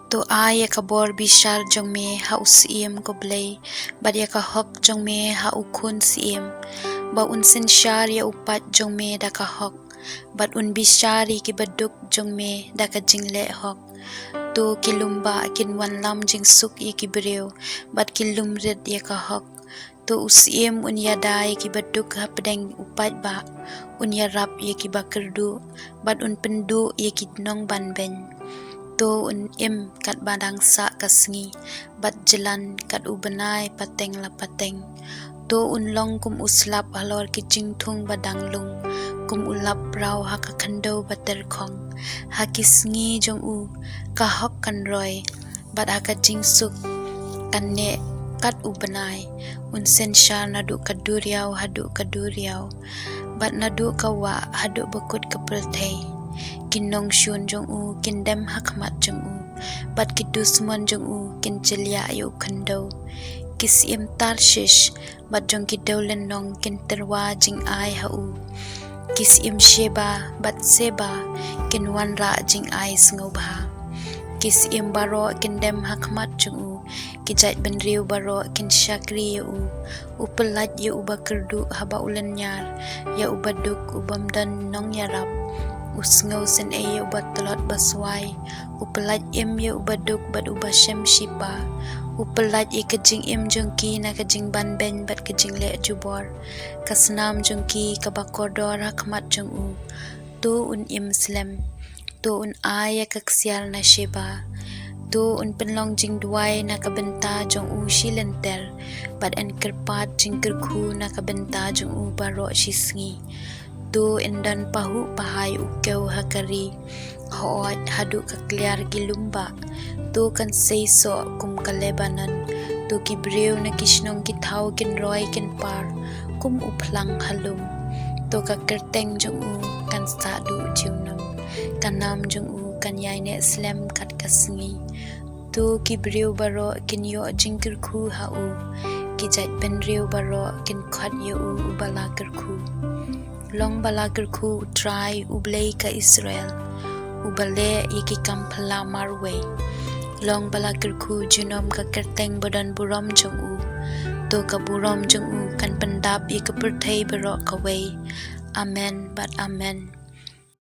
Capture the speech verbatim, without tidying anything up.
To ai ïa ka bor bishar jong me ha u syiem, ko Blei, bad ïa ka hok jong me ha u khun syiem. Ba un synshar ïa u paid jong me da ka hok, bad un bishar ïa ki baduk jong me da ka jingleh hok. To ki lum bah kin wanlam jingsuk ïa ki briew, bad ki lum rit ïa ka hok. To u syiem un ïada ïa ki baduk hapdeng u paid bah, un ïarap ïa ki bakyrduh, bad un pynduh ïa ki nongbanbeiñ. To un im katba dang sah ka sngi, bad jlan kat u bnai pateng la pateng. To un long kum u slap halor ki jingthung ba dang lung, kum u lap praw ha ka khyndew ba tyrkhong. Ha ki sngi jong u ka hok kan roi, bad ha ka jingsuk kan neh kat u bnai. Un synshar naduh ka duriaw haduh ka duriaw, bad naduh ka wah haduh bakut ka pyrthei. Ki nongshun jong u kin dem ha khmat jong u, bad ki dusmon jong u kin jylliew ïa u khyndew. Ki syiem Tarshish bad jong ki dewlynnong kin tyrwa jingai ha u. Ki syiem Sheba bad Seba kin wanrah jingai sngewbha. Ki syiem baroh kin dem ha khmat jong u, ki jaitbynriew baroh kin shakri ïa u. U pyllait ïa u bakyrduh haba u lynñiar, ïa u baduk u bym don nongïarap. U sngewsynei ïa u batlot baswai. U pyllait im ïa u baduk bad u bashem shipa. U pyllait ïa ka jingim jong ki na ka jingbanbeiñ bad ka jingleh jubor. Ka snam jong ki kaba kordor ha khmat jong u. To un im slem. To un ai ïa ka ksiar na Sheba. To un pynlong jingduwai na ka bynta jong u shilynter, bad yn kyrpad jingkyrkhu na ka bynta jong u baroh shisngi. To yn don pahuh pahai u kew ha ka ri, hooid haduh ka kliar ki lum bah. To kan seisoh kum ka Lebanon. To ki briew na ki shnong ki thaw kin roi kin par kum u phlang ha lum. To ka kyrteng jong u kan sah duh junom. Ka nam jong u kan ïaineh slem kat ka sngi. To ki briew baroh kin ïoh jingkyrkhu ha u. Ki jaitbynriew baroh kin khot ïa u uba la kyrkhu. Long ba la kyrkhu U Trai, U Blei ka Israel, uba leh ïa ki kam phylla marwei. Long ba la kyrkhu junom ka kyrteng ba don burom jong u. To ka burom jong u kan pyndap ïa ka pyrthei baroh kawei. Amen bad amen.